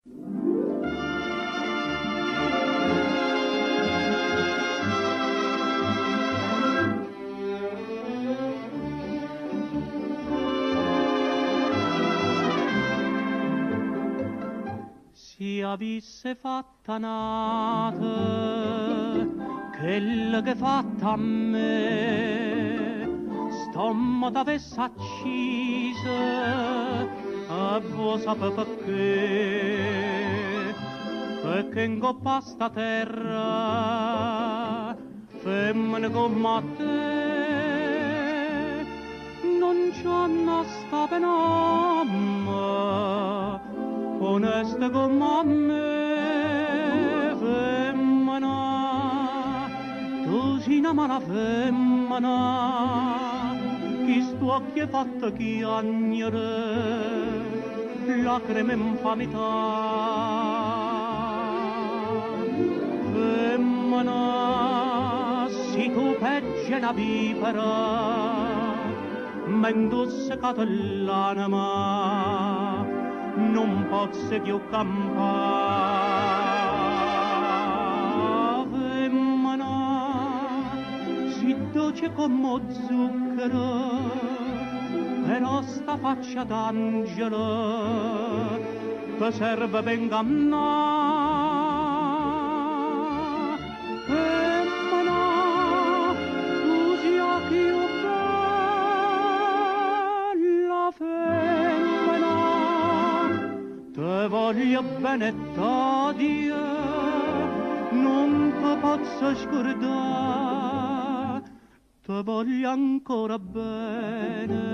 Si avisse fatta n'ata, chell che fatta a me, st'ommo t'avesse acciso, e vuò sapè pecché? Pecché 'ncopp' a sta terra, femmene comm' a te, nun c'hanno sta pe nomme, oneste comm' a me, femmena, tu si' na mala femmena, chist'uocchie fatto chiagnere, lacreme 'nfamità. Femmena, si tu peggio 'e na vipera, m'hê 'ntussecato ll'anema, nun pozzo cchiù campà. Femmena, si doce comm' 'o zucchero, però sta faccia d'angelo te serve pe 'ngannà. Femmena, tu si 'a cchiù bella femmena, te voglio bene e t'odio, nun te pozzo scurdà. Te voglio ancora bene,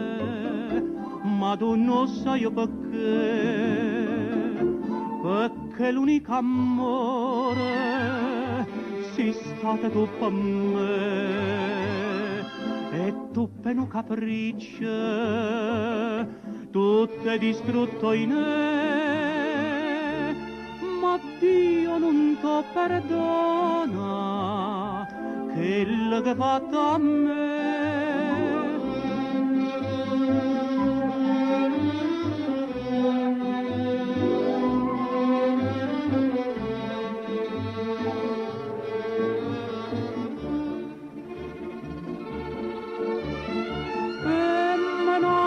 ma tu nun 'o ssaje pecché, pecché l'unico ammore si stata tu pe me. E tu pe nu capriccio tutto 'e distrutto in me, ma Dio nun t'o perdona chell che fatto a me. Femmena,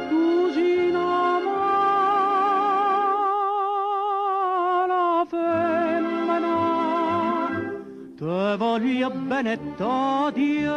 tu si na mala femmena, te voglio bene e t'odio,